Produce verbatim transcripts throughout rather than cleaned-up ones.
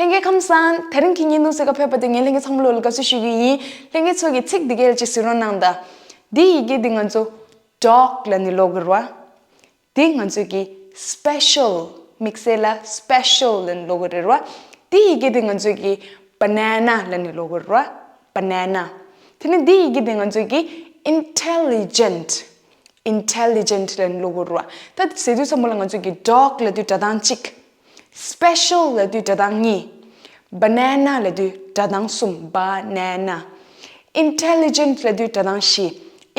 ལྷན་རྒྱས་ཁམས་བཟང་། དེ་རིང་གི་བརྙན་ཐུང་གཟིགས་ག་ཕེབས་པ་དེ་ངས་ལྷན་རྒྱས་ཚང་མ་ལོ་ལ་དགའ་བསུ་ཞུ་གི་ཡིན། ལྷན་རྒྱས་ཚོ་གི་ཚིག་འདི་གས་ལ་ཅིག་གཟིགས་རོགས་གནང་དང་། འདི་ཡི་གེ་འདི་ང་ཚོ་dog ལ་ནི་ཀློག་གི་རེད་བ། འདི་ང་ཚོས་ཀྱི་special དམིགས་བསལ་ལ་special ལ་ནི་ཀློག་གི་རེད་བ། འདི་ཡི་གེ་འདི་ང་ཚོས་ཀྱི་banana ལ་ནི་ཀློག་གི་རེད་བ། banana། དེ་ནས་འདི་ཡི་གེ་འདི་ང་ཚོས་ཀྱི་intelligent intelligent ལ་ནི་ཀློག་གི་རེད་བ། ད་ཟེར་དུས་ཙམ་པ་ལ་ང་ཚོས་ཀྱི་dog ལབ་དུས་སྒྲ་གདངས་གཅིག special ལབ་དུས་སྒྲ་གདངས་གཉིས། banana ལབ་དུས་སྒྲ་གདངས་གསུམ། banana། intelligent ལབ་དུས་སྒྲ་གདངས་བཞི།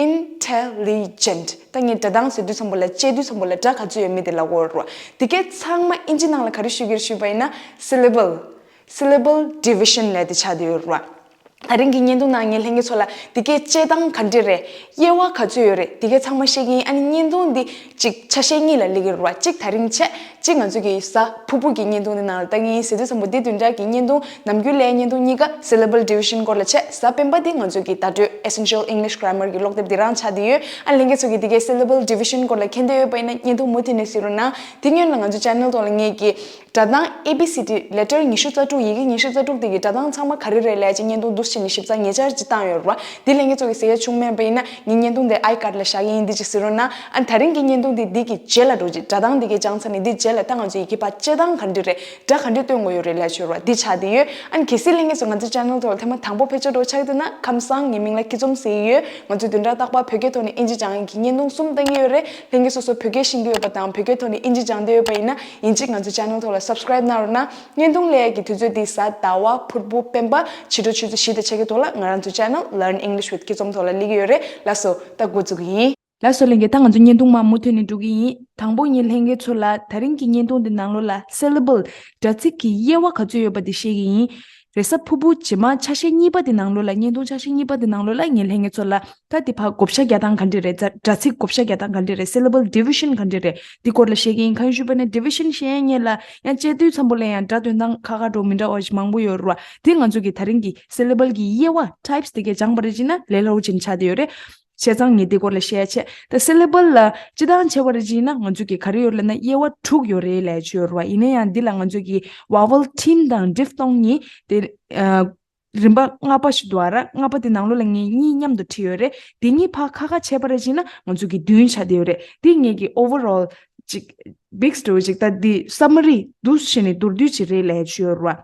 intelligent། ད་ངས་སྒྲ་གདངས་ཟེར་དུས་ཙམ་པ་ལ་བཅད་དུས་ཙམ་པ་ལ་སྒྲ་ག་ཚོད་ཡོད་མེད་དེ་ལབ་དགོས་རེད་བ། དེ་གས་ཚང་མ་ཨིན་ཇི་ནང་ལ་ག་རེ་ཞུ་གི་རེད་ཞུས་པ་ཡིན་ན་syllable syllable division ལབ་དེ་ཆགས་བསྡད་ཡོད་རེད་བ། ད་རིང་གི་བརྙན་ཐུང་ནང་ངས་ལྷན་རྒྱས་ཚོ་ལ་འདི་གའི་དཔྱད་སྟངས་ག་འདྲ་རེད། དབྱེ་བ་ག་ཚོད་ཡོད་རེད། འདི་གའི་ཚང་མ་བཤད་ཀྱི་ཡིན། ཨ་ནི་བརྙན་ཐུང་འདི་གཅིག་ཆ་ཤས་གཉིས་ལ་སླེབས་ཀྱི་རེད་བ། གཅིག་ད་རིང་བྱས། གཅིག་ང་ཚོ་གི་གཟའ་ཕུར་བུ་གི་བརྙན་ཐུང་འདི་ནང་ལ་ལྟ་གི་ཡིན། ཟེར་དུས་ཙམ་པ་འདི་བདུན་ཕྲག་གི་བརྙན་ཐུང་ནམ་རྒྱུན་ལས་བརྙན་ཐུང་གཉིས་ཀ་syllable division སྐོར་ལ་བྱས། གཟའ་སྤེན་པ་འདི་ང་ཚོ་གི་བརྡ་སྤྲོད་essential English grammar གི་ཀློག་དེབ་འདི་རང་ཆགས་བསྡད་ཡོད། ཨ་ནི་ལྷན་རྒྱས་ཚོ་གི་འདི་གའི་syllable division སྐོར་ལ་མཁྱེན་འདོད་ཡོད་པ་ཡིན་ན་བརྙན་ཐུང་མུ་མཐུད་ནས་གཟིགས་རོགས་གནང་། དེ་སྔོན་ལ་ང་ཚོ་channel ཐོག་ལ་ངས་ཀྱི་སྒྲ་གདངས་A B C D letter ཉི་ཤུ་རྩ་དྲུག་ཡི་གེ་ཉི་ཤུ་རྩ་དྲུག་དེ་གི་སྒྲ་གདངས་ཚང་མ་ག་རེ་རེད་ལབ་ཅིག་བརྙན་ཐུང་འདུག་སེ་བྱས་ནས་ཞིབ་ཚགས་ཉེ་ཆར་ཅིག་བཏང་ཡོད་རེད་བ། དེ་ལྷན་རྒྱས་ཚོ་གི་གཟིགས་ཡ་བྱུང་མེད་པ་ཡིན་ན་ངའི་བརྙན་ཐུང་དེ་ཨའི་ཀར་ལ་བཞག་གི་ཡིན། འདི་ཅིག་གཟིགས་རོགས་གནང་། ཨ་ད་རིང་གི་བརྙན་ཐུང་དེ་འདི་གི་རྗེས་ལ་འགྲོ་ཅིག་སྒྲ་གདངས་འདི་གའི་སྦྱངས་ཚར་ནས་འདི་རྗེས་ལ་ད་ང་ཚོ་ཡི་གེ་ཕར་དཔྱད་སྟངས་ག་འདྲ་རེད། སྒྲ་ག་འདྲ་སྟོན་དགོས་ཡོད་རེད་ལབ་ཡ་ཅིག་ཡོད་རེད་བ། འདི་ཆགས་བསྡད་ཡོད། ཨ་ནི་གལ་སྲིད་ལྷན་རྒྱས་ཚོ་ང་ཚོའི་channel ཐོག་ལ་ཐེངས་མ་དང་པོ་ཕེབས་ཆོག་འགྲོ་ཆགས་འདུག་ན་ཁམས་བཟང་། ངའི་མིང་ལ་སྐྱིད་འཛོམས་ཟེར་གྱི་ཡོད། ང་ཚོས་བདུན་ཕྲག་རྟག་པར་བོད་སྐད་ཐོག་ནས་ཨིན་ཇི་སྦྱང་ཡག་གི་བརྙན་ཐུང་གསུམ་བཏང་གི་ཡོད་རེད། ལྷན་རྒྱས་སོ་སོ་བོད་སྐད་ཤེས་ཀྱི་ཡོད་པ་དང་བོད་སྐད་ཐོག་ནས་ཨིན་ཇི་སྦྱང་འདོད་ཡོད་པ་ཡིན་ན་ཡིན་གཅིག་ང་ཚོའི་channel ཐོག་ལ་subscribe གནང་རོགས་གནང་། བརྙན་ཐུང་སླེབས་ཡག་གི་དུས་ཚོད་འདི་གཟའ་ཟླ་བ་ཕུར་བུ་སྤེན་པ་ཕྱི་དྲོ་ཆུ་ཚོད་བཞི་དང་ཕྱེད་ཀའི་ཐོག་ལ་ང་རང་ཚོའི་channel Learn English with སྐྱིད་འཛོམས་ཐོག་ལ་སླེབས་ཀྱི་ཡོད་རེད། ལགས་སོ། ད་འགོ་འཛུགས་ཀྱི་ཡིན། ལགས་སོ་ལྷན་རྒྱས། ད་ང་ཚོ་བརྙན་ཐུང་མར་མུ་མཐུད་ནས་འགྲོ་གི་ཡིན། དང་པོ་ངས་ལྷན་རྒྱས་ཚོ་ལ་ད་རིང་གི་བརྙན་ཐུང་འདི་ནང་ལོགས་ལ་syllable སྒྲ་ཚིགས་ཀྱི་དབྱེ་བ་ག་ཚོད་ཡོད་པ་འདི་བཤད་ཀྱི་ཡིན། རེས་གཟའ་ཕུར་བུ་རྗེས་མ་ཆ་ཤས་གཉིས་པ་འདི་ནང་ལོགས་ལ། བརྙན་ཐུང་ཆ་ཤས་གཉིས་པ་འདི་ནང་ལོགས་ལ་ངས་ལྷན་རྒྱས་ཚོ་ལ་ད་འདི་ཕར་བགོ་བཤའ་རྒྱག་སྟངས་ག་འདྲ་རེད། སྒྲ་སྒྲ་ཚིགས་བགོ་བཤའ་རྒྱག་སྟངས་ག་འདྲ་རེད། syllable division ག་འདྲ་རེད། འདི་སྐོར་ལ་བཤད་ཀྱི་ཡིན། གང་ཡིན་ཞུས་པ་ན་division བཤད་ཡ་ལ་ཡང་དཔྱད་དུས་ཙམ་པ་ལ་ཡང་སྒྲ་འདོན་སྟངས་ཁ་ཁ་འགྲོ་མི་འདྲ་བ་ཞིག་མང་པོ་ཡོད་རེད་བ། འདི་ང་ཚོ་གི་ད་རིང་གི syllable གི་དབྱེ་བ་types དེ་གས་སྦྱངས་པ་རེད་ཅེ་ན་ལས་སླ་བོ་ཅིག་ཆགས་བསྡད་ཡོད་རེད། བྱས་ཙང་ངས་འདི་སྐོར་ལ་བཤད་ཡ་བྱས། ད་syllable ལ་སྤྱིར་བཏང་བྱས་པ་རེད་ཅེ་ན་ང་ཚོ་གི་ག་རེ་ཡོད་ལབ་ན་དབྱེ་བ་དྲུག་ཡོད་རེད་ལབ་ཡ་ཅིག་ཡོད་རེད་བ། ཡིན་ན་ཡང་འདི་ལ་ང་ཚོ་གི་vowel theme དང diphthong གཉིས་དེ། ཨ། རིམ་པ་ལྔ་པ་ཞིག་འདུག་ཨ་ར། ལྔ་པ་དེ་ནང་ལོགས་ལ་ངས་གཉིས་མཉམ་དུ་བྲིས་ཡོད་རེད། དེ་གཉིས་ཕར་ཁ་ཁ་བྱས་པ་རེད་ཅེ་ན་ང་ཚོ་གི་བདུན་ཆགས་བསྡད་ཡོད་རེད། དེ་ངས་ཀྱི་overall ཅིག་big story ཅིག་ད་འདི་summary འདུག་སེ་བྱས་ནས་མདོར་བསྡུས་ཅིག་རེད་ལབ་ཡ་ཅིག་ཡོད་རེད་བ།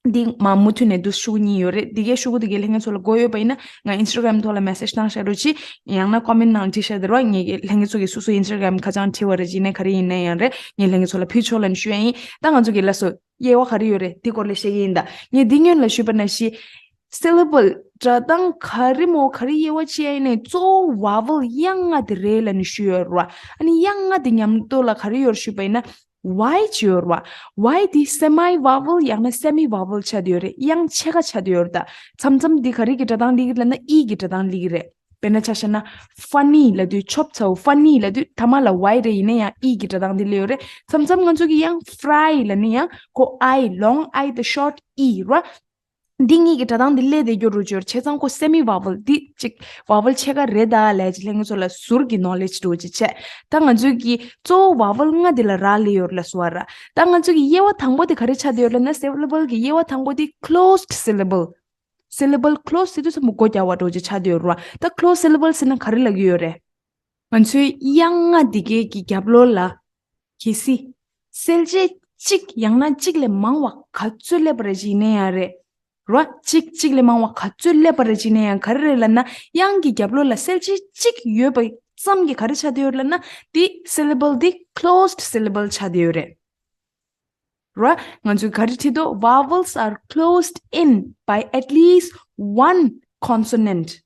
འདི་མར་མུ་མཐུད་ནས་འདུག་སེ་ཤོག་གཉིས་ཡོད་རེད། འདི་གའི་ཤོག་གུ་འདི་གའི་ལྷན་རྒྱས་ཚོ་ལ་དགོས་ཡོད་པ་ཡིན་ན་ང་Instagram ཐོག་ལ་message བཏང་བཞག་རོགས་གྱིས། ཡང་ན་comment ནང་བྲིས་བཞག་དེ་རེད་བ། ངས་ཀྱི་ལྷན་རྒྱས་ཚོ་གི་སོ་སོ་Instagram ཁ་བྱང་བྲིས་པ་རེད་ཅེ་ན་ག་རེ་ཡིན་ན་ཡང་རེད། ངས་ལྷན་རྒྱས་ཚོ་ལ་ཕུལ་ཆོག་ལབ་ནས་ཞུ་ཡ་ཡིན། ད་ང་ཚོ་གི་ལགས་སོ། དབྱེ་བ་ག་རེ་ཡོད་རེད། འདི་སྐོར་ལ་བཤད་ཀྱི་ཡིན་ད། ངས་འདི་སྔོན་ལ་ཞུས་པ་ནང་བཞིན། syllable སྒྲ་གདངས་ག་རེ་མོ་ག་རེ་དབྱེ་བ་ཕྱེ་ཡ་ཡིན་ནའི་གཙོ་བོ་vowel དབྱངས་ལྔ་དེ་རེད་ལབ་ནས་ཞུས་ཡོད་རེད་བ། ཨ་ནི་དབྱངས་ལྔ་དེ་མཉམ་དུ་ལ་ག་རེ་ཡོད་ཞུས་པ་ཡིན་ན། Y ཅིག་ཡོད་རེད་བ། Y དེ་semi vowel ཡང་ན་semi vowel ཆགས་བསྡད་ཡོད་རེད། དབྱངས་ཕྱེད་ཀ་ཆགས་བསྡད་ཡོད་རེད་ད། མཚམས་མཚམས་འདི་ག་རེ་གི་སྒྲ་གདངས་སླེབས་ཀྱི་རེད་ལབ་ན་E གི་སྒྲ་གདངས་སླེབས་ཀྱི་རེད། དཔེར་ན་ཆ་བཞག་ན་funny ལབ་དུས་ཆོབ་ཚ་བོ། funny ལབ་དུས་ཐ་མ་ལ་Y རེད། ཡིན་ན་ཡང་E གི་སྒྲ་གདངས་འདི་སླེབས་ཡོད་རེད། མཚམས་མཚམས་ང་ཚོ་གི་ཡང་fry ལབ་ནི་ཡང་ཁོ་I long I the short E ར། འདི་གཉིས་ཀྱི་སྒྲ་གདངས་འདི་སླེབས་བསྡད་རྒྱུ་རུ་འབྱོར་བྱས་ཙང་ཁོ་semi vowel འདི་ཅིག་vowel ཕྱེད་ཀ་རེད་ད་ལབ་ཅིག་ལྷན་རྒྱས་ཚོ་ལ་ཟུར་གྱི་knowledge འདྲ་བོ་ཅིག་བྱས། ད་ང་ཚོའི་གི་གཙོ་བོ་vowel ལྔ་འདི་ལ་རག་ལས་ཡོད་རེད་ལབ་སོང་བ་ར། ད་ང་ཚོའི་གི་དབྱེ་བ་དང་པོ་དེ་ག་རེ་ཆགས་བསྡད་ཡོད་ལབ་ན། syllable གི་དབྱེ་བ་དང་པོ་དེ་closed syllable syllable close ཟེར་དུས་ཙམ་པ་སྒོ་རྒྱག་པ་འདྲ་བོ་ཅིག་ཆགས་བསྡད་ཡོད་རེད་བ། ད་closed syllable ཟེར་ན་ག་རེ་ལབ་ཀྱི་ཡོད་རེད། ང་ཚོའི་དབྱངས་ལྔ་འདི་གའི་གི་རྒྱབ་ལོགས་ལ་གལ་སྲིད་གསལ་བྱེད་གཅིག་ཡང་ན་གཅིག་ལས་མང་བ་ག་ཚོད་སླེབས་པ་རེད་ཅེ་ཡིན་ན་ཡང་རེད་ར། གཅིག་གཅིག་ལས་མང་བ་ག་ཚོད་སླེབས་པ་རེད་ཅེ་ཡིན་ན་ཡང་ག་རེ་རེད་ལབ་ན། དབྱངས་ཀྱི་རྒྱབ་ལོགས་ལ་གསལ་བྱེད་གཅིག་ཡོད་པ་ཙམ་གྱིས་ག་རེ་ཆགས་བསྡད་ཡོད་རེད་ལབ་ན། འདི་syllable འདི་closed syllable ཆགས་བསྡད་ཡོད་རེད། ར། ང་ཚོས་ག་རེ་བྲིས་འདུག vowels are closed in by at least one consonant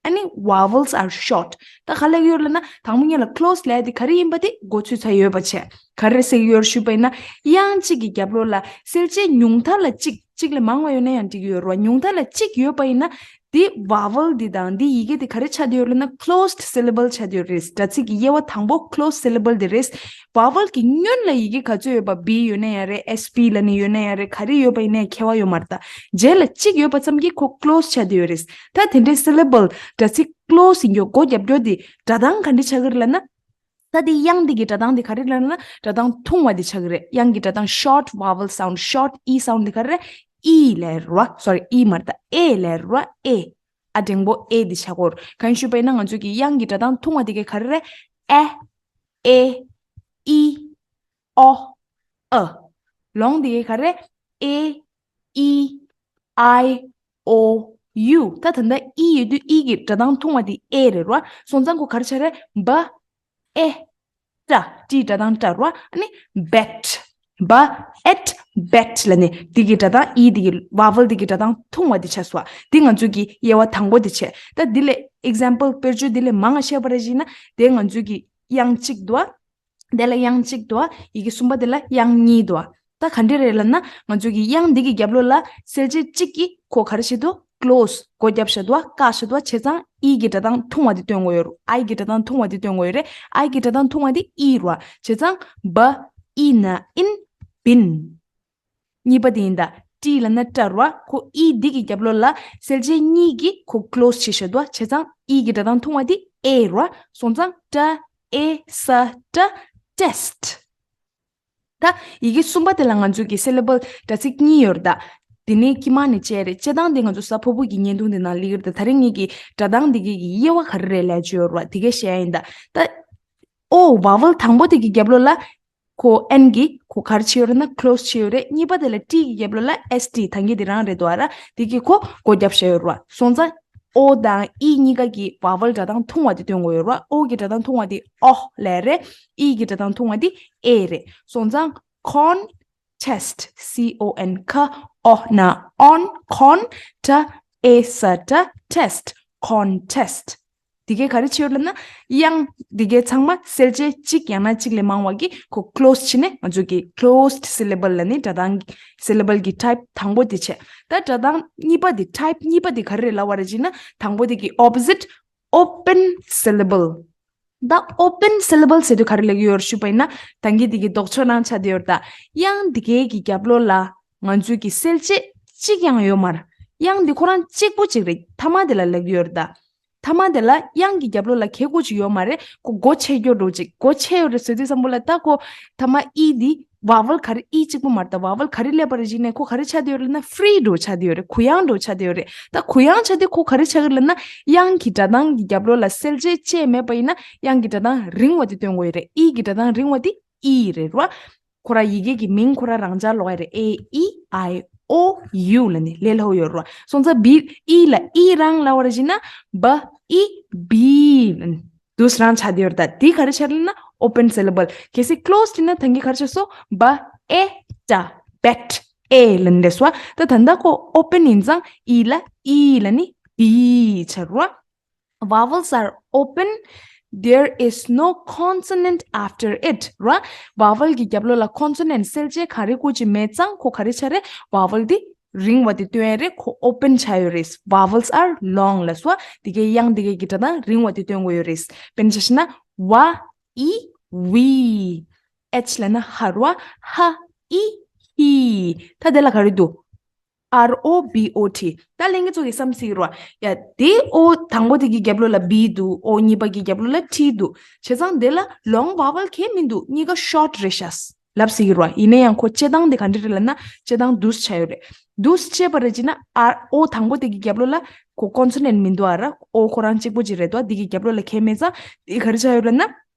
ཨ་ནི་vowels are short ད་ག་ལབ་ཀྱི་ཡོད་ལབ་ན། དང་པོ་ཉིད་ལ་close ལབ་དེ་ག་རེ་ཡིན་པ་དེ་གོ་ཚོད་ཚ་ཡོད་པ་བྱས། ག་རེ་ཟེར་གྱི་ཡོད་ཞུས་པ་ཡིན་ན། དབྱངས་གཅིག་གི་རྒྱབ་ལོགས་ལ་གསལ་བྱེད་ཉུང་མཐའ་ལ་གཅིག་གཅིག་ལས་མང་བ་ཡོད་ན་ཡང་འགྲིག་གི་ཡོད་རེད་བ། ཉུང་མཐའ་ལ་གཅིག་ཡོད་པ་ཡིན་ན། འདི་vowel འདི་དང་འདི་ཡི་གེ་འདི་ག་རེ་ཆགས་བསྡད་ཡོད་ལབ་ན། closed syllable ཆགས་བསྡད་ཡོད་རེད། སྒྲ་ཚིགས་ཀྱི་དབྱེ་བ་དང་པོ་closed syllable འདི་རེད། vowel གི་སྔོན་ལ་ཡི་གེ་ག་ཚོད་ཡོད་པ། B ཡོད་ན་ཡང་རེད། S P ལབ་ནི་ཡོད་ན་ཡང་རེད། ག་རེ་ཡོད་པ་ཡིན་ནའི་ཁྱད་པར་ཡོད་མ་རེད་ད། རྗེས་ལ་གཅིག་ཡོད་པ་ཙམ་གྱིས་ཁོ་close ཆགས་བསྡད་ཡོད་རེད། ད་དེ་འདྲའི་syllable སྒྲ་ཚིགས་close ཡིན་རྒྱུ་སྒོ་རྒྱབ་རྒྱུ་འདི་སྒྲ་གདངས་ག་འདྲ་ཆགས་ཀྱི་རེད་ལབ་ན། ད་འདི་དབྱངས་འདི་གི་སྒྲ་གདངས་འདི་ག་རེ་ལབ་ན་སྒྲ་གདངས་ཐུང་བ་འདི་ཆགས་ཀྱི་རེད། དབྱངས་ཀྱི་སྒྲ་གདངས་short vowel sound, short e sound འདི་ག་རེ་རེད། ཨི་ལབ་རེད་བ། སོ་རི། ཨི་མ་རེད་ད། ཨེ་ལབ་རེད་བ། ཨེ། ཨ་འགྲེང་བུ་ཨེ་འདི་ཆགས་ཀྱི་ཡོད་རེད། གང་ཞུས་པ་ཡིན་ན་ང་ཚོ་གི་དབྱངས་ཀྱི་སྒྲ་གདངས་ཐུང་བ་འདི་ག་ག་རེ་རེད། ཨེ། ཨེ། ཨི། ཨོ། ཨ། ལོང་འདི་ག་ག་རེ་རེད། ཨེ། ཨི། ཨའི། ཨོ། ཡུ། ད་ད་ལྟ་ཨི་ཡོད་དུས་ཨི་གི་སྒྲ་གདངས་ཐུང་བ་འདི་ཨེ་རེད་ར། སོང་ཙང་ཁོ་ག་རེ་ཆགས་རེད། བ། ཨེ། ཏྲ། ཏྲིའི་སྒྲ་གདངས་ཏྲ་ར། ཨ་ནི་བེད། བ། ཨེད། བེད་ལབ་ནས་འདི་གི་སྒྲ་གདངས་ཨི་འདི་གི་vowel འདི་གི་སྒྲ་གདངས་ཐུང་བ་འདི་ཆགས་སོང་། འདི་ང་ཚོ་གི་དབྱེ་བ་དང་པོ་འདི་བྱས། ད་འདི་ལས་example དཔེར་བརྗོད་འདི་ལས་མང་ང་བཤད་པ་རེད་བཞིན་ན། དེ་ང་ཚོ་གི་དབྱངས་གཅིག་འདུག་བ། དེ་ལ་དབྱངས་གཅིག་འདུག་བ། ཡི་གེ་གསུམ་པ་དེ་ལ་དབྱངས་གཉིས་འདུག་བ། ད་ག་འདྲ་རེད་ལབ་ན། ང་ཚོ་གི་དབྱངས་འདི་གི་རྒྱབ་ལོགས་ལ་གསལ་བྱེད་གཅིག་གིས་ཁོ་ག་རེ་བྱེད་དུ། close། སྒོ་བརྒྱབ་བཞག་འདུག་བ། བཀག་བཞག་འདུག་བ། བྱས་ཙང་ཨི་གི་སྒྲ་གདངས་ཐུང་བ་དེ་སྟོན་དགོས་ཡོད་རེད། ཨའི་གི་སྒྲ་གདངས་ཐུང་བ་དེ་སྟོན་དགོས་ཡོད་རེད། ཨའི་གི་སྒྲ་གདངས་ཐུང་བ་དེ་ཨི་རེད་བ། བྱས་ཙང་བ། ཨི་ན་ཨིན། བིན། གཉིས་པ་དེ་ཡིན་ད། ཏྲི་ལབ་ན་ཏྲ་རེད་བ། ཁོ་ཨི་འདི་གི་རྒྱབ་ལོགས་ལ་གསལ་བྱེད་གཉིས་ཀྱིས་ཁོ་close བྱས་བཞག་འདུག་བ། བྱས་ཙང་ཨི་གི་སྒྲ་གདངས་ཐུང་བ་དེ་ཨེ་རེད་བ། སོང་ཙང་ཏྲ་ཨེ་ས་ཏྲ། test། ད་ཡི་གེ་གསུམ་པ་དེ་ལ་ང་ཚོས་ཀྱི་syllable སྒྲ་ཚིག་གཉིས་ཡོད་རེད་ད། དེ་ནས་དཀྱིལ་མ་ནས་བཅད་རེད། བཅད་སྟངས་དེ་ང་ཚོ་གཟའ་ཕུར་བུ་གི་བརྙན་ཐུང་དེ་ནང་སླེབས་ཀྱི་རེད་ད། དེ་རིང་ངེད་ཀྱི་སྒྲ་གདངས་དེ་གའི་གི་དབྱེ་བ་ག་རེ་རེད་ལབ་ཀྱི་ཡོད་རེད་བ། དེ་གའི་བཤད་ཡ་ཡིན་ད། ད་ཨོ་vowel དང་པོ་དེ་གི་རྒྱབ་ལོགས་ལ་ཁོ་ཨེན་གྱིས་ཁོ་ག་རེ་བྱས་ཡོད་རེད་ན་close བྱས་ཡོད་རེད། གཉིས་པ་དེ་ལ་ཏྲི་གི་རྒྱབ་ལོགས་ལ་ཨེས་ཊི་ད་གིན་དེ་རང་རེད་འདུག་ཨ་ར། དེ་གི་ཁོ་སྒོ་བརྒྱབ་བཞག་ཡོད་རེད་བ། སོང་ཙང་ཨོ་དང་ཨི་གཉིས་ཀ་གི་vowel སྒྲ་གདངས་ཐུང་བ་དེ་སྟོན་དགོས་ཡོད་རེད་བ། ཨོ་གི་སྒྲ་གདངས་ཐུང་བ་དེ་ཨོ་ལབ་རེད། ཨི་གི་སྒྲ་གདངས་ཐུང་བ་དེ་ཨེ་རེད། སོང་ཙང་ཁོན་ཊེསི་ཊི། སི་ཨོ་ཨེན་ཁ་ཨོ་ན་ཨོན། ཁོན་ཊ་ཨེ་ས་ཊ། ཊེསི་ཊི། ཁོན་ཊེསི་ཊི། དེ་གས་ག་རེ་བྱས་ཡོད་ལབ་ན། དབྱངས་དེ་གས་ཚང་མ་གསལ་བྱེད་གཅིག་ཡང་ན་གཅིག་ལས་མང་བ་གིས་ཁོ་close བྱས་ནས་ང་ཚོ་གི་closed syllable ལབ་ནི་སྒྲ་གདངས་syllable གི་type དང་པོ་དེ་བྱས། ད་སྒྲ་གདངས་གཉིས་པ་དེ། type གཉིས་པ་དེ་ག་རེ་རེད་ལབ་པ་རེད་ཅེ་ན། དང་པོ་དེ་གི་opposite open syllable། ད་open syllable ཟེར་དུས་ག་རེ་ལབ་ཀྱི་ཡོད་རེད་ཞུས་པ་ཡིན་ན། ད་གིན་དེ་གི་ལྡོག་ཕྱོགས་རང་ཆགས་བསྡད་ཡོད་རེད་ད། དབྱངས་དེ་གའི་གི་རྒྱབ་ལོགས་ལ་ང་ཚོའི་གི་གསལ་བྱེད་གཅིག་ཡང་ཡོད་མ་རེད། དབྱངས་འདི་ཁོ་རང་གཅིག་པོ་གཅིག་རེད། མཐའ་མ་དེ་ལ་ལབ་ཀྱི་ཡོད་རེད་ད། མཐའ་མ་དེ་ལ་དབྱངས་ཀྱི་རྒྱབ་ལོགས་ལ་ག་གེ་ཅིག་ཡོད་མ་རེད། ཁོ་སྒོ་ཕྱེ་རྒྱུ་འདྲ་ཅིག་སྒོ་ཕྱེ་ཡོད་རེད་ཟེར་དུས་ཙམ་པོ་ལ་ད་ཁོ་མཐའ་མ་ཨི་འདི་vowel ག་རེ། ཨི་གཅིག་པོ་མ་རེད་ད། vowel ག་རེ་སླེབས་པ་རེད་ཅེ་ན། ཁོ་ག་རེ་ཆགས་བསྡད་ཡོད་རེད་ན། free འདྲ་ཆགས་བསྡད་ཡོད་རེད། གུ་ཡངས་འདྲ་ཆགས་བསྡད་ཡོད་རེད། ད་གུ་ཡངས་ཆགས་དུས་ཁོ་ག་རེ་ཆགས་ཀྱི་ལབ་ན། དབྱངས་ཀྱི་སྒྲ་གདངས་ཀྱི་རྒྱབ་ལོགས་ལ་གསལ་བྱེད་ཅིག་མེད་པ་ཡིན་ན་དབྱངས་ཀྱི་སྒྲ་གདངས་རིང་བ་དེ་སྟོན་དགོས་ཡོད་རེད། ཨི་གི་སྒྲ་གདངས་རིང་བ་དེ་ཨི་རེད་ར། ཁོ་རང་ཡི་གེ་གི་མིང་ཁོ་རང་རང་འཇགས་ལོག་ཡ་རེད། ཨེ་ཨི་ཨའི་ཨོ་ཡུ་ལབ་ནས་ལས་སླ་པོ་ཡོད་རེད་བ། སོང་ཙང་བི་ཨི་ལ་ཨི་རང་ལབ་པ་རེད་ཅེ་ན། བ་ཨི་བི་ལབ་ནས་དུས་རང་ཆགས་བསྡད་ཡོད་རེད་ད། དེ་ག་རེ་ཆགས་རེད་ན། open syllable། གལ་སྲིད་closed ཡིན་ན་ད་གིན་ག་རེ་ཆགས་སོང་། བ་ཨེ་ཏྲ། བེད། ཨེ་ལབ་ནས་སོ། ད་ད་ལྟ་ཁོ་open ཡིན་ཙང་ཨི་ལ་ཨི་ལབ་ནས་བི་ཆགས་རེད་བ། Vowels are open. There is no consonant after it ར། vowel གི་རྒྱབ་ལོགས་ལ་consonant གསལ་བྱེད་ག་རེ་ཀུ་ཅི་མེད་ཙང་ཁོ་ག་རེ་ཆགས་རེད། vowel དེ་རིང་བ་དེ་སྟོན་ཡ་རེད། ཁོ་open ཆགས་ཡོད་རེད། Vowels are long ལབ་སོ། དེ་གའི་དབྱངས་དེ་གའི་གི་སྒྲ་གདངས་རིང་བ་དེ་སྟོན་དགོས་ཡོད་རེད། དཔེར་ན་ཆ་བཞག་ན། བ་ཨི་བི། ཨེཆ་ལབ་ན་ཧ་ར། ཧ་ཨི་ཧི། ད་དེ་ལ་ག་རེ་འདུག R O B O T། ད་ལྷན་རྒྱས་ཚོ་གི་བསམ་སྲིད་རོ། ཡ་དེ་ཨོ་དང་པོ་དེ་གི་རྒྱབ་ལོགས་ལ་བི་འདུག་ཨོ་གཉིས་པ་གི་རྒྱབ་ལོགས་ལ་ཊི་འདུག་བྱས་ཙང་དེ་ལ་long vowel གང་ཡང་མི་འདུག་གཉིས་ཀ་short རེད་ཤག་ལབ་སྲིད་རོ། ཡིན་ན་ཡང་ཁོ་བཅད་སྟངས་དེ་ག་འདྲ་རེད་ལབ་ན། བཅད་སྟངས་འདུག་སེ་ཆགས་ཡོད་རེད། འདུག་སེ་བཅད་པ་རེད་ཅེ་ན། ཨ་ཨོ་དང་པོ་དེ་གི་རྒྱབ་ལོགས་ལ་ཁོ་consonant མི་འདུག་ཨ་ར། ཨོ་ཁོ་རང་གཅིག་པོ་ཅིག་རེད་དོ། དེ་གི་རྒྱབ་ལོགས་ལ་གང་ཡང་མེད་ཙང་དེ་ག་རེ་ཆགས་ཡོད་ལབ་ན།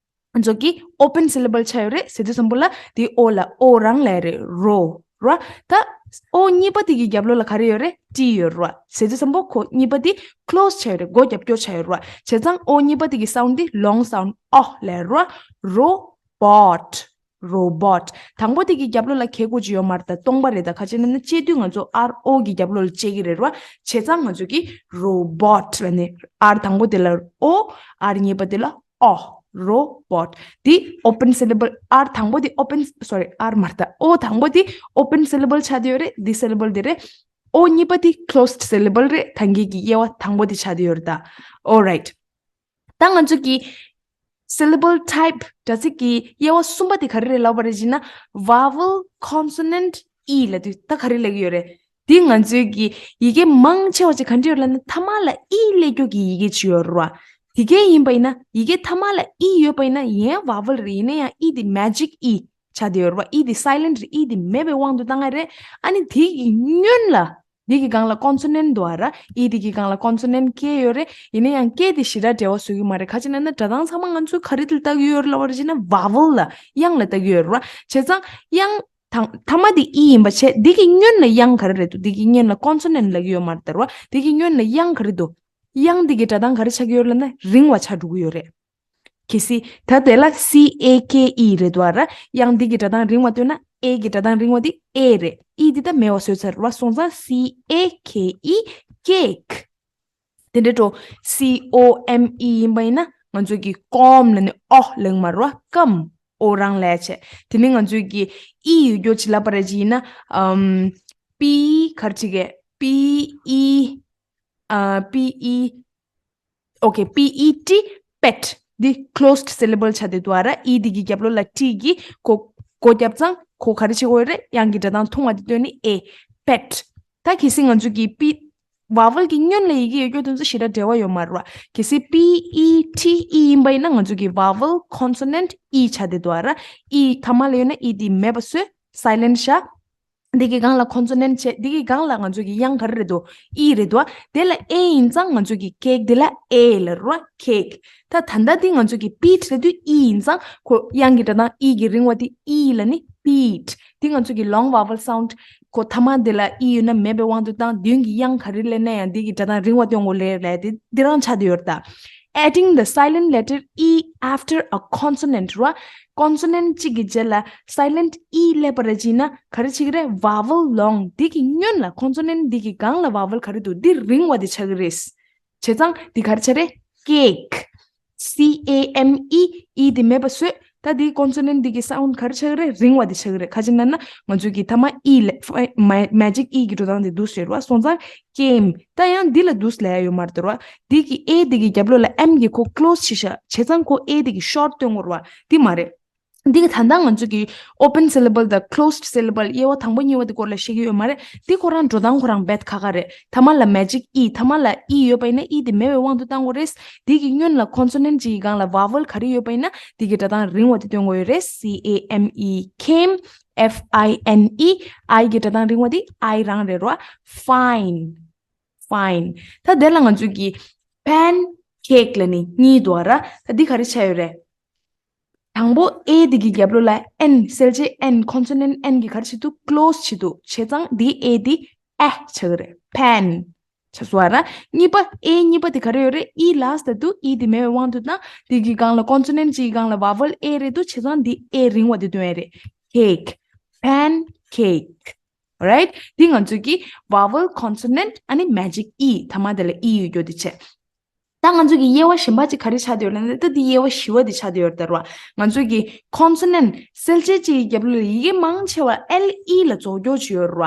ང་ཚོ་གི་open syllable ཆགས་ཡོད་རེད་ཟེར་དུས་ཙམ་པོ་ལ་དེ་ཨོ་ལ་ཨོ་རང་ལབ་རེད། རོ་ར། ད་ཨོ་གཉིས་པ་དེ་གི་རྒྱབ་ལོགས་ལ་ག་རེ་ཡོད་རེད། ཊི་ཡོད་ར། ཟེར་དུས་ཙམ་པོ་ཁོ་གཉིས་པ་དེ་close ཆགས་ཡོད་རེད། སྒོ་རྒྱབ་སྐྱོར་ཆགས་ཡོད་ར། བྱས་ཙང་ཨོ་གཉིས་པ་དེ་གི་sound དེ་long sound ཨོ་ལབ་ར། རོ་བོཊ། རོ་བོཊ། དང་པོ་དེ་གི་རྒྱབ་ལོགས་ལ་ག་གེ་ཅིག་ཡོད་མ་རེད་ད། སྟོང་པ་རེད་ད། ག་ཅི་ན་ན་བཅད་དུས་ང་ཚོ་ཨར་ཨོ་གི་རྒྱབ་ལོགས་ལ་བཅད་ཀྱི་རེད་ར། བྱས་ཙང་ང་ཚོ་གི་རོ་བོཊ་ལབ་ནས་ཨར་དང་པོ་དེ་ལ་ཨོ། ཨར་གཉིས་པ་དེ་ལ་ཨོ། རོ་བོཊ། དེ་open syllable ཨར་དང་པོ་དེ་open sorry ཨར་མ་རེད་ད། ཨོ་དང་པོ་དེ་open syllable ཆགས་བསྡད་ཡོད་རེད། དེ་syllable དེ་རེད། ཨོ་གཉིས་པ་དེ་closed syllable རེད། ད་གིན་གི་དབྱེ་བ་དང་པོ་དེ་ཆགས་བསྡད་ཡོད་རེད་ད། Alright། ད་ང་ཚོ་གི་syllable type སྒྲ་ཚིག་གི་དབྱེ་བ་གསུམ་པ་དེ་ག་རེ་རེད་ལབ་པ་རེད་ཅེ་ན། vowel consonant e ལབ་དུས་ད་ག་རེ་ལབ་ཀྱི་ཡོད་རེད། འདི་ང་ཚོའི་གི་ཡི་གེ་མང་ཆེ་བ་ཅིག་ག་འདྲ་ཡོད་ལབ་ན། མཐའ་མ་ལ་e སླེབས་རྒྱུ་གི་ཡི་གེ་ཅིག་ཡོད་རེད་བ། དེ་གས་ཡིན་པ་ཡིན་ན་ཡི་གེ་ཐ་མ་ལ་ཨི་ཡོད་པ་ཡིན་ན་ཡང་vowel་རེད། ཡིན་ན་ཡང་ཨི་དེ་magic ཨི་ཆགས་བསྡད་ཡོད་རེད་བ། ཨི་དེ་silent་རེད། ཨི་དེ་མེད་པའི་དབང་དུ་བཏང་ཡ་རེད། ཨ་ནི་དེ་གི་སྔོན་ལ་འདི་གི་སྒང་ལ་consonant་འདུག་ཨ་ར། ཨི་འདི་གི་སྒང་ལ་consonant་སྐྱེས་ཡོད་རེད། ཡིན་ན་ཡང་སྐད་དེ་ཞེ་དྲག་འབྲེལ་བ་བཟོ་གི་མ་རེད། ག་ཅི་ན་ན་སྒྲ་གདངས་ཚང་མ་ང་ཚོས་ག་རེ་ལ་བལྟ་གི་ཡོད་རེད་ལབ་པ་རེད་ཅེ་ན་vowel་ལ་དབྱངས་ལ་བལྟ་གི་ཡོད་རེད་བ། བྱས་ཙང་དབྱངས་དང་ཐ་མ་དེ་ཨི་ཡིན་པ་བྱས། འདི་གི་སྔོན་ལ་དབྱངས་ག་རེ་རེད་འདུག་འདི་གི་སྔོན་ལ་consonant་ལབ་ཀྱི་ཡོད་མ་རེད་ད་རེད་བ། འདི་གི་སྔོན་ལ་དབྱངས་ག་རེ་འདུག་དབྱངས་འདི་གི་སྒྲ་གདངས་ག་རེ་ཆགས་ཀྱི་ཡོད་རེད་ལབ་ན་རིང་བ་ཆགས་འགྲོ་གི་ཡོད་རེད། གལ་སྲིད་ད་དེ་ལ་C A K E་རེད་འདུག་ཨ་ར། དབྱངས་འདི་གི་སྒྲ་གདངས་རིང་བ་བཏོན་ན་ཨེ་གི་སྒྲ་གདངས་རིང་བ་འདི་ཨེ་རེད། ཨི་འདི་ད་མེད་པ་བཟོས་ཚར་བ། སོང་ཙང་C A K E cake། དེ་འདྲ་འགྲོ། C O M E་ཡིན་པ་ཡིན་ན་ང་ཚོ་གི་com་ལབ་ནི་ཨོ་ལབ་མ་རེད་བ། ཀམ། ཨོ་རང་ལབ་བྱས། དེ་ནི་ང་ཚོ་གི་ཨི་ཡོད་རྒྱུ་ཅིག་ལབ་པ་རེད་ཅིག་ཡིན་ན་ཨམ། P་ག་རེ་ཅིག་གི་P E ཨ། P E okay P E T pet། འདི་closed syllable་ཆགས་བསྡད་འདུག་ཨ་ར། ཨི་འདི་གི་རྒྱབ་ལོགས་ལ་T་གི་གོ་གོ་བརྒྱབ་ཙང་ཁོ་ག་རེ་བྱེད་དགོས་རེད། དབྱངས་ཀྱི་སྒྲ་གདངས་ཐུང་བ་འདི་བཏོན་ནི་ཨེ། pet། ད་གལ་སྲིད་ང་ཚོ་གི་P vowel་གི་སྔོན་ལ་ཡི་གེ་ཡོད་རྒྱུ་དེ་ཚོ་ཞེ་དྲག་འབྲེལ་བ་ཡོད་མ་རེད་བ། གལ་སྲིད་P E T E་ཡིན་པ་ཡིན་ན་ང་ཚོ་གི་vowel consonant་ཨི་ཆགས་བསྡད་འདུག་ཨ་ར། ཨི་ཐ་མ་ལ་ཡོད་ན་ཨི་འདི་མེད་པ་བཟོས། silent་བཞག་འདི་གི་སྒང་ལ་consonant་བྱས། འདི་གི་སྒང་ལ་ང་ཚོ་གི་དབྱངས་ག་རེ་རེད་འདུག་ཨི་རེད་འདུག་ཨ། དེ་ལ་ཨེ་ཡིན་ཙང་ང་ཚོ་གི་cake་འདི་ལ་ཨེ་ལབ་རོ། cake། ད་ད་ལྟ་འདི་ང་ཚོ་གི་peat་ལབ་དུས་ཨི་ཡིན་ཙང་ཁོ་དབྱངས་ཀྱི་སྒྲ་གདངས་ཨི་གི་རིང་བ་དེ་ཨི་ལབ་ནི་peat། འདི་ང་ཚོ་གི་long vowel sound་ཁོ་ཐ་མ་འདི་ལ་ཨི་ཡོད་ན་མེད་པའི་དབང་དུ་བཏང་། མདུན་གྱི་དབྱངས་ག་རེ་སླེབས་ན་ཡང་འདི་གི་སྒྲ་གདངས་རིང་བ་སྟོན་དགོས་ལབ་ལབ་དེ་འདི་རང་ཆགས་བསྡད་ཡོད་རེད་ད། Adding the silent letter E after a consonant་རོ། consonant་གཅིག་གི་རྗེས་ལ་silent E་སླེབས་པ་རེད་ཅེ་ན་ག་རེ་བྱེད་ཀྱི་རེད། vowel long་འདི་གི་སྔོན་ལ་consonant་འདི་གི་སྒང་ལ་vowel་ག་རེ་འདུག་འདི་རིང་བ་འདི་ཆགས་ཀྱི་རེད། བྱས་ཙང་འདི་ག་རེ་ཆགས་རེད། cake། C A M E ཨི་འདི་མེད་པ་བཟོས། ད་འདི་consonant་འདི་གི་sound་ག་རེ་ཆགས་ཀྱི་རེད། རིང་བ་འདི་ཆགས་ཀྱི་རེད། ག་ཅི་ན་ན་ང་ཚོ་གི་ཐ་མ་ཨི་ལ་magic E་གི་འགྲོ་སྟངས་འདི་འདུག་ཟེར་བ། སོང་ཙང་came། ད་ཡང་འདི་ལ་འདུག་ལབ་ཡ་ཡོད་མ་རེད་དོ་ར། འདི་གི་ཨེ་འདི་གི་རྒྱབ་ལོགས་ལ་M་གི་ཁོ་close་བྱས་ཤག་བྱས་ཙང་ཁོ་ཨེ་འདི་གི་short་སྟོན་དགོས་ར་བ། འདི་མ་རེད། འདི་གི་ད་ལྟ་ང་ཚོ་གི་open syllable་དང་closed syllable་དབྱེ་བ་དང་པོ་གཉིས་པ་དེ་སྐོར་ལ་བཤད་ཀྱི་ཡོད་མ་རེད། འདི་ཁོ་རང་འགྲོ་སྟངས་ཁོ་རང་རྦད་ཁག་ཁག་རེད། ཐ་མ་ལ་magic E། ཐ་མ་ལ་ཨི་ཡོད་པ་ཡིན་ན་ཨི་དེ་མེད་པའི་དབང་དུ་བཏང་དགོས་རེད། འདི་གི་སྔོན་ལ་consonant་གཅིག་གི་སྒང་ལ་vowel་ག་རེ་ཡོད་པ་ཡིན་ན་འདི་གི་སྒྲ་གདངས་རིང་བ་དེ་སྟོན་དགོས་ཡོད་རེད། C A M E came། F I N E། ཨའི་གི་སྒྲ་གདངས་རིང་བ་དེ་ཨའི་རང་རེད་རོ། fine། fine། ད་དེ་ལ་ང་ཚོས་ཀྱི་pancake་ལབ་ནི་གཉིས་འདུག་ཨ་ར། ད་འདི་ག་རེ་ཆགས་ཡོད་རེད། དང་པོ་ཨེ་འདི་གི་རྒྱབ་ལོགས་ལ་N་གསལ་བྱེད་N་consonant N་གི་ག་རེ་བྱེད་འདུག close་བྱེད་འདུག་བྱས་ཙང་འདི་ཨེ་འདི་ཨེ་ཆགས་ཀྱི་རེད། pan། ཆགས་སོང་ཨ་ར། གཉིས་པ་ཨེ་གཉིས་པ་དེ་ག་རེ་ཡོད་རེད། ཨི་last་ལ་འདུག་ཨི་དེ་མེད་པའི་དབང་དུ་བཏང་། འདི་གི་སྒང་ལ་consonant་གཅིག་གི་སྒང་ལ་vowel་ཨེ་རེད་འདུག་བྱས་ཙང་འདི་ཨེ་རིང་བ་དེ་སྟོན་ཡ་རེད། cake། pancake། Alright། འདི་ང་ཚོས་ཀྱི་vowel consonant་ཨ་ནི་magic E་ཐ་མ་དེ་ལ་ཨི་ཡོད་རྒྱུ་དེ་བྱས། ད་ང་ཚོས་ཀྱི་དབྱེ་བ་གཞན་པ་ཅིག་ག་རེ་ཆགས་བསྡད་ཡོད་ལབ་ན། ད་འདི་དབྱེ་བ་བཞི་བ་དེ་ཆགས་བསྡད་ཡོད་རེད་ད་ར། ང་ཚོས་ཀྱི་consonant་གསལ་བྱེད་ཅིག་གི་རྒྱབ་ལོགས་ལ་ཡི་གེ་མང་ཆེ་བ་L E་ལ་རྫོགས་རྒྱུ་ཅིག་ཡོད་ར།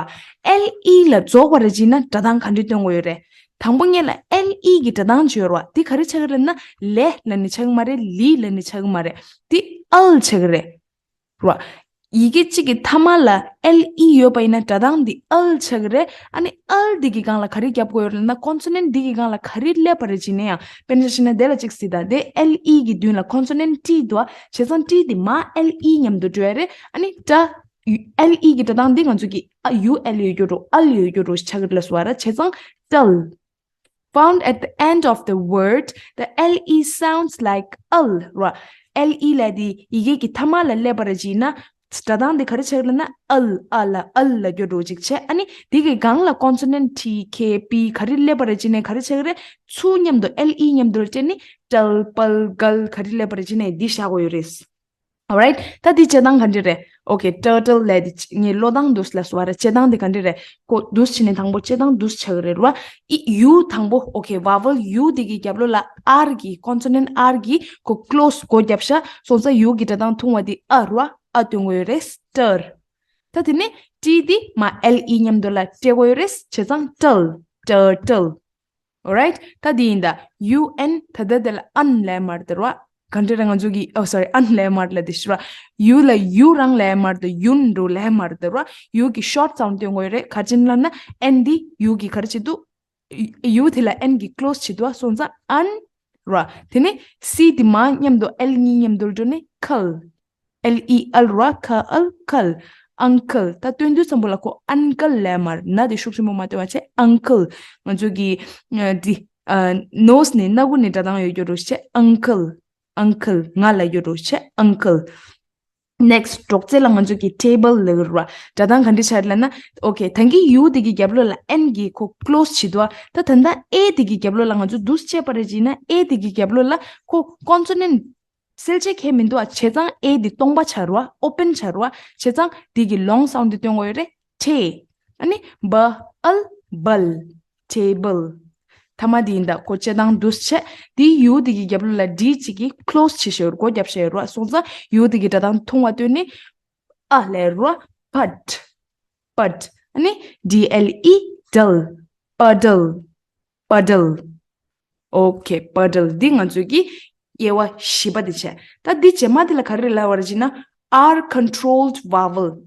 L E་ལ་རྫོགས་པ་རེད་ཅེ་ན་སྒྲ་གདངས་ག་འདྲ་སྟོན་དགོས་ཡོད་རེད། དང་པོ་ཉིད་ལ་L E་གི་སྒྲ་གདངས་ཅིག་ཡོད་ར། འདི་ག་རེ་ཆགས་ཀྱི་རེད་ན་ལེ་ལབ་ནི་ཆགས་ཀྱི་མ་རེད། ལི་ལབ་ནི་ཆགས་ཀྱི་མ་རེད། འདི་ཨལ་ཆགས་ཀྱི་རེད། རོ། ཡི་གེ་གཅིག་གི་ཐ་མ་ལ་L E་ཡོད་པ་ཡིན་ན་སྒྲ་གདངས་འདི་ཨལ་ཆགས་ཀྱི་རེད། ཨ་ནི་ཨལ་འདི་གི་སྒང་ལ་ག་རེ་རྒྱབ་དགོས་ཡོད་ལབ་ན་consonant་འདི་གི་སྒང་ལ་ག་རེ་སླེབས་པ་རེད་ཅེ་ན་ཡང་དཔེར་ན་ཆ་བཞག་ན་དེ་ལ་གཅིག་གཟིགས་དང་། དེ་L E་གི་མདུན་ལ་consonant T་འདུག་བ། བྱས་ཙང་T་འདི་མ་L E་མཉམ་དུ་འགྲོ་ཡ་རེད། ཨ་ནི་ད་L E་གི་སྒྲ་གདངས་འདི་ང་ཚོ་གི་ཨ་U L་ཡོད་རྒྱུ་འགྲོ་ཨལ་ཡོད་རྒྱུ་འགྲོ་ཆགས་ཀྱི་རེད་ལབ་སོང་བ་ར། བྱས་ཙང་ཏལ། Found at the end of the word, the L E sounds like ཨལ་ར། L E་ལབ་དེ་ཡི་གེ་གི་ཐ་མ་ལ་སླེབས་པ་རེད་ཅེ་ན་སྒྲ་གདངས་དེ་ག་རེ་ཆགས་ལབ་ན་ཨལ། ཨ་ལ་ཨལ་ལབ་རྒྱུ་འགྲོ་ཅིག་བྱས། ཨ་ནི་དེ་གི་སྒང་ལ་consonant T K P་ག་རེ་སླེབས་པ་རེད་ཅེ་ན་ག་རེ་ཆགས་ཀྱི་རེད། ཚུར་མཉམ་དུ་L E་མཉམ་དུ་སྤྲད་ནི་ཏལ་པལ་གལ་ག་རེ་སླེབས་པ་རེད་ཅེ་ན་འདི་བཞག་དགོས་ཡོད་རེད། Alright། ད་འདི་བྱེད་སྟངས་ག་འདྲ་རེད། Okay། turtle་ལབ་དེ་ངས་ཀློག་སྟངས་འདུག་ལབ་སོང་བ་རེད། བྱེད་སྟངས་དེ་ག་འདྲ་རེད། ཁོ་འདུག་བྱས་ནས་དང་པོ་བྱེད་སྟངས་འདུག་ཆགས་ཀྱི་རེད་ར། ཨི་U་དང་པོ། Okay། vowel U་དེ་གི་རྒྱབ་ལོགས་ལ་R་གི་consonant R་གི་ཁོ་close་སྒོ་བརྒྱབ་ཤག་སོང་ཙང་U་གི་སྒྲ་གདངས་ཐུང་བ་དེ་ཨ་ར་ཨ་སྟོན་དགོས་ཡོད་རེད། སྟར། ད་དེ་ནས་T་དེ་མ་L E་མཉམ་དུ་ལ་སྤྲད་དགོས་ཡོད་རེད། བྱས་ཙང་ཏལ། turtle། Alright། ད་འདི་ཡིན་ད། U N། ད་ལྟ་དེ་ལ་ཨན་ལབ་མ་རེད་དེ་ར། ག་འདྲ་རེད། ང་ཚོ་གི་oh sorry ཨན་ལབ་མ་རེད་ལབ་དེ་ཤི་ར། U་ལ་ཡུ་རང་ལབ་མ་རེད་དེ་ཡུན་འགྲོ་ལབ་མ་རེད་དེ་ར། U་གི་short sound་སྟོན་དགོས་རེད། ག་རེ་བྱས་ནས་ལབ་ན་N་འདི་U་གི་ག་རེ་བྱེད་འདུག U་དེ་ལ་N་གི་close་བྱེད་འདུག་བ། སོང་ཙང་ཨན། ར། དེ་ནས་སི་དེ་མ་མཉམ་དུ་ཨེལ་གཉིས་མཉམ་དུ་འགྲོ་ནས་ཁལ། ཨེལ་ཨི་ཨལ་ར། ཁ་ཨལ་ཁལ། ཨང་ཁལ། ད་སྟོན་དུས་ཙམ་པོ་ལ་ཁོ་ཨན་ཀལ་ལབ་མ་རེད། ན་དེ་ཤུགས་ཆེན་པོ་མ་སྟོན་པ་བྱས། ཨང་ཁལ། ང་ཚོ་གི་ཨ་འདི་ཨ་ནོ་སི་ནས་སྣ་ཁུག་ནས་སྒྲ་གདངས་ཡོད་རྒྱུ་རུ་བྱས། ཨང་ཁལ། ཨང་ཁལ། ང་ལབ་རྒྱུ་རུ་བྱས། ཨང་ཁལ། ནེག་སི་ཊི་སྒྲོག་ཙེ་ལ་ང་ཚོ་གི་ཊེ་བལ་ལབ་ཀྱི་རེད་བ། སྒྲ་གདངས་ག་འདྲ་ཆགས་ལབ་ན། ཨོ་ཁེ། ད་གིན་ཡུ་དེ་གི་རྒྱབ་ལོགས་ལ་ཨེན་གི་ཁོ་ཀློ་སི་བྱེད་དུས་ད་ད་ལྟ་ཨེ་དེ་གི་རྒྱབ་ལོགས་ལ་ང་ཚོ་འདུག་སེ་བྱས་པ་རེད་བྱས་ན། ཨེ་དེ་གི་རྒྱབ་ལོགས་ལ་ཁོ་ཀོན་སོ་ནན་ཊི་གསལ་བྱེད་ཁེ་མི་འདུག་ཨ། བྱས་ཙང་ཨེ་དེ་སྟོང་པ་ཆགས་རེད་བ། ཨོ་པན་ཆགས་རེད་བ། བྱས་ཙང་དེ་གི་ལོང་སའུན་ཌི་དེ་སྟོན་དགོས་ཡོད་རེད། ཊེ། ཨ་ནི་བ་ཨལ་བལ། ཊེ་བལ། ཐ་མ་དེ་ཡིན་ད། ཁོ་སྤྱིར་བཏང་འདུག་སེ་བྱས། དེའི་ཡུ་དེ་གི་རྒྱབ་ལོགས་ལ་ཌི་གཅིག་གིས་ཀློ་སི་བྱེད་བཞག་ཡོད་རེད། སྒོ་བརྒྱབ་བཞག་ཡོད་རེད་བ། སོང་ཙང་ཡུ་དེ་གི་སྒྲ་གདངས་ཐུང་བ་སྟོན་ནས་ཨ་ལབ་རེད་བ། པད། པད། ཨ་ནི་ཌི་ཨེལ་ཨི་ཌལ། པ་ཌལ། པ་ཌལ། ཨོ་ཁེ། པ་ཌལ། འདི་ང་ཚོས་ཀྱི་དབྱེ་བ་བཞི་པ་དེ་བྱས། ད་འདི་རྗེས་མ་དེ་ལ་ག་རེ་ལབ་པ་རེད་བྱས་ན། are controlled vowel།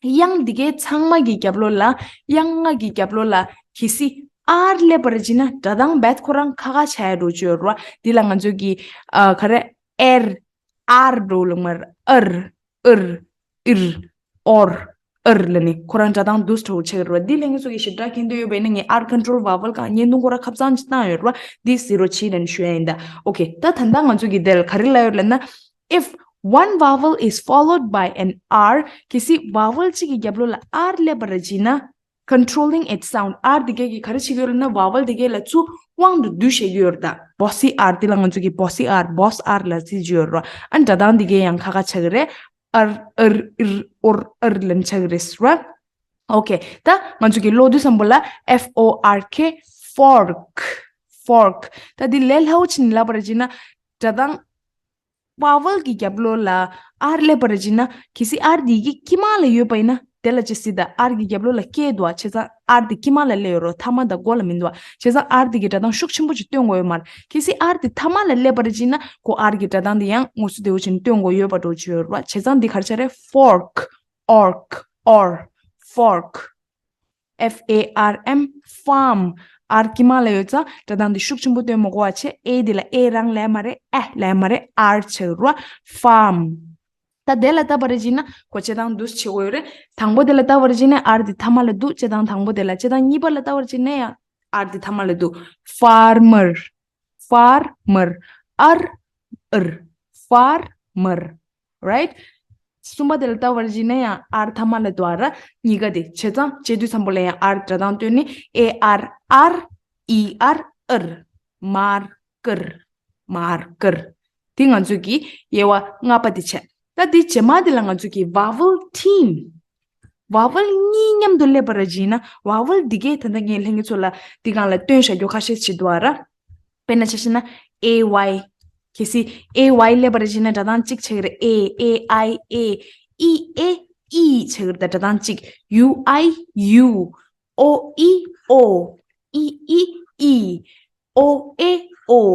དབྱངས་འདི་གའི་ཚང་མ་གི་རྒྱབ་ལོགས་ལ། དབྱངས་ལྔ་གི་རྒྱབ་ལོགས་ལ་གལ་སྲིད་ཨར་སླེབས་པ་རེད་བྱས་ན་སྒྲ་གདངས་རྦད་ཁོ་རང་ཁ་ཁ་ཆགས་ཡ་འགྲོ་གི་ཡོད་རེད་བ། འདི་ལ་ང་ཚོས་ཀྱི་ཨ་ག་རེ། ཨེར། ཨར་འགྲོ་ལུགས་མར་ཨར། ཨིར། ཨིར། ཨོར། ཨིར་ལབ་ནས་ཁོ་རང་སྒྲ་གདངས་འདུག་སེ་འགྲོ་ཆགས་ཀྱི་རེད་བ། འདི་ལྷན་རྒྱས་ཚོ་གིས་ཞིབ་ཕྲ་མཁྱེན་འདོད་ཡོད་པ་ཡིན་ན་ངས་are controlled vowel གང་བརྙན་ཐུང་ཁོ་རང་ཁ་སང་ཅིག་བཏང་ཡོད་རེད་བ། འདི་གཟིགས་རོགས་བྱེད་ལབ་ནས་ཞུ་ཡ་ཡིན་ད། ཨོ་ཁེ། ད་ད་ལྟ་ང་ཚོ་གི་དེ་ལ་ག་རེ་ལབ་ཡོད་ལབ་ན། If one vowel is followed by an R། གལ་སྲིད་vowel གཅིག་གི་རྒྱབ་ལོགས་ལ་ཨར་སླེབས་པ་རེད་བྱས་ན། controlling its sound། ཨར་དེ་གས་ཀྱིས་ག་རེ་བྱེད་ཀྱི་ཡོད་ལབ་ན། vowel དེ་གས་ལ་ཚུར་དབང་དུ་བསྡུས་བྱེད་ཀྱི་ཡོད་རེད་ད། བོ་སི་ཨར། དེ་ལ་ང་ཚོ་གིས་བོ་སི་ཨར། བོས་ཨར་ལབ་རྩིས་བྱེད་ཀྱི་ཡོད་རེད་བ། ཨ་ནི་སྒྲ་གདངས་དེ་གས་ཡང་ཁ་ཁ་ཆགས་ཀྱི་རེད། ཨར། ཨིར། ཨིར། ཨོར། ཨིར་ལབ་ནས་ཆགས་ཀྱི་རེད་བ། ཨོ་ཁེ། ད་ང་ཚོ་གིས་ཀློག་དུས་ཙམ་པོ་ལ་F O R K། fork། fork། ད་འདི་ལས་སླ་བོ་བྱས་ནས་ལབ་པ་རེད་བྱས་ན། སྒྲ་གདངས་vowel གི་རྒྱབ་ལོགས་ལ་ཨར་སླེབས་པ་རེད་བྱས་ན། གལ་སྲིད་ཨར་དེ་གི་དཀྱིལ་མ་ལ་ཡོད་པ་ཡིན་ན། དེ་ལ་ཅི་སྲིད་ད་ཨར་གི་རྒྱབ་ལོགས་ལ་ཀེ་འདུག་བ། བྱས་ཙང་ཨར་དེ་དཀྱིལ་མ་ལ་སླེབས་ཡོད་རེད། ཐ་མ་དང་མགོ་ལ་མི་འདུག་བ། བྱས་ཙང་ཨར་དེ་གི་སྒྲ་གདངས་ཤུགས་ཆེན་པོ་ཅིག་སྟོན་དགོས་ཡོད་མ་རེད། གལ་སྲིད་ཨར་དེ་ཐ་མ་ལ་སླེབས་པ་རེད་བྱས་ན། ཁོ་ཨར་གི་སྒྲ་གདངས་དེ་ཡང་དངོས་སུ་དེ་བོ་ཅིག་སྟོན་དགོས་ཡོད་པ་འདྲ་བོ་ཅིག་ཡོད་རེད་བ། བྱས་ཙང་འདི་ག་རེ་ཆགས་རེད། fork། ork། or། fork། F A R M། farm། ཨར་དཀྱིལ་མ་ལ་ཡོད་ཙང་སྒྲ་གདངས་འདི་ཤུགས་ཆེན་པོ་སྟོན་མི་དགོས་པ་བྱས། ཨེ་འདི་ལ་ཨེ་རང་ལབ་མ་རེད། ཨེ་ལབ་མ་རེད། ཨར་ཆགས་རེད་བ། farm། ད་དེ་ལ་བལྟས་པ་རེད་བྱས་ན་ཁོ་སྤྱིར་བཏང་འདུག་སེ་བྱེད་དགོས་ཡོད་རེད། དང་པོ་དེ་ལ་བལྟས་པ་རེད་བྱས་ན་ཨར་འདི་ཐ་མ་ལ་འདུག་སྤྱིར་བཏང་དང་པོ་དེ་ལ། སྤྱིར་བཏང་གཉིས་པ་ལ་བལྟས་པ་རེད་བྱས་ན་ཡང་ཨར་འདི་ཐ་མ་ལ་འདུག farmer། farmer། ཨར། ཨིར། farmer། right། གསུམ་པ་དེ་ལ་བལྟས་པ་རེད་བྱས་ན་ཡང་ཨར་ཐ་མ་ལ་འདུག་ཨ་ར། གཉིས་ཀ་དེ། བྱས་ཙང་བྱེད་དུས་ཙམ་པོ་ལ་ཡང་ཨར་སྒྲ་གདངས་སྟོན་ནས་ཨེ་ཨར། ཨར། ཨི་ཨར། ཨིར། མར་ཀིར། མར་ཀིར། དེ་ང་ཚོ་གི་དབྱེ་བ་ལྔ་པ་དེ་བྱས། ད་དེ་རྗེས་མ་དེ་ལ་ང་ཚོ་གི་vowel team། vowel གཉིས་མཉམ་དུ་སླེབས་པ་རེད་བྱས་ན། vowel འདི་གས་ད་ལྟ་ངས་ལྷན་རྒྱས་ཚོ་ལ་འདི་སྒང་ལ་སྟོན་བཞག་རྒྱུ་ཁ་ཤས་ཅིག་འདུག་ཨ་ར། དཔེར་ན་ཆ་བཞག་ན་ཨེ་ཝའི། གལ་སྲིད་ཨེ་ཝའི་སླེབས་པ་རེད་བྱས་ན་སྒྲ་གདངས་གཅིག་ཆགས་ཀྱི་རེད། ཨེ། ཨེ་ཨའི་ཨེ། ཨི་ཨེ་ཨི་ཆགས་ཀྱི་རེད། ད་སྒྲ་གདངས་གཅིག་ཡུ་ཨའི་ཡུ། ཨོ་ཨི་ཨོ། ཨི་ཨི་ཨི། ཨོ་ཨེ་ཨོ།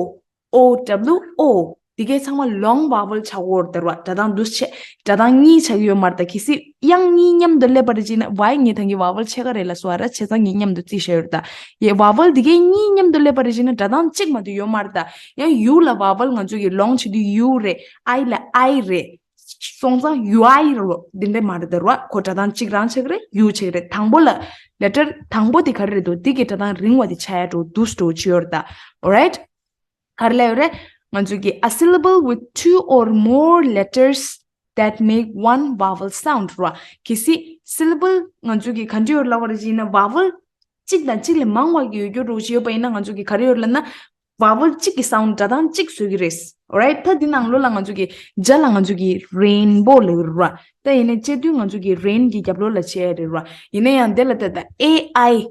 ཨོ་ཌབ་ལུ་ཨོ། འདི་གས་ཚང་མ་long vowel ཆགས་ཀྱི་ཡོད་རེད་བ། སྒྲ་གདངས་འདུག་སེ་བྱས། སྒྲ་གདངས་གཉིས་ཆགས་ཀྱི་ཡོད་མ་རེད་ད། གལ་སྲིད་དབྱངས་གཉིས་མཉམ་དུ་སླེབས་པ་རེད་བྱས་ན། ཝའི་ངས་ད་གིན་vowel ཕྱེད་ཀ་རེད་ལབ་སོང་ཨ་ར། བྱས་ཙང་ངས་མཉམ་དུ་བརྩིས་བཞག་ཡོད་རེད་ད། ཡེ་vowel འདི་གས་གཉིས་མཉམ་དུ་སླེབས་པ་རེད་བྱས་ན་སྒྲ་གདངས་གཅིག་མ་གཏོགས་ཡོད་མ་རེད་ད། ཡང་ཡུ་ལ་vowel ང་ཚོ་གིས་long བྱེད་དུས་ཡུ་རེད། ཨའི་ལ་ཨའི་རེད། སོང་ཙང་ཡུ་ཨའི་རེད། འདི་འདྲ་མ་རེད་ད་ར། ཁོ་སྒྲ་གདངས་གཅིག་རང་ཆགས་ཀྱི་རེད། ཡུ་ཆགས་ཀྱི་རེད། དང་པོ་ལ་letter དང་པོ་དེ་ག་རེ་རེད་འདུག་འདི་གི་སྒྲ་གདངས་རིང་བ་དེ་ཆགས་ཡ་འགྲོ་འདུག་སེ་འགྲོ་བྱས་ཡོད་རེད་ད། alright། ག་རེ་ལབ་ཡོད་རེད། ང་ཚོ་གི a syllable with two or more letters that make one vowel sound ར། གལ་སྲིད་syllable ང་ཚོ་གི་ག་འདྲ་ཡོད་ལབ་པ་རེད་ཅེ་ན། vowel གཅིག་དང་གཅིག་ལས་མང་བ་གི་ཡོད་རྒྱུ་འདྲ་བོ་ཅིག་ཡོད་པ་ཡིན་ན། ང་ཚོ་གི་ག་རེ་ཡོད་ལབ་ན། vowel གཅིག་གི་sound སྒྲ་གདངས་གཅིག་བཟོ་གི་རེད། alright། ད་འདི་ནང་ལོགས་ལ་ང་ཚོ་གི་ཇ་ལ་ང་ཚོ་གི་rainbow ལབ་ཀྱི་རེད་ར། ད་ཡིན་ནའི་བཅད་དུས་ང་ཚོ་གི་rain གི་རྒྱབ་ལོགས་ལ་བྱེད་ཡ་རེད་ར། ཡིན་ན་ཡང་དེ་ལ་ད་ད་ཨེ་ཨའི་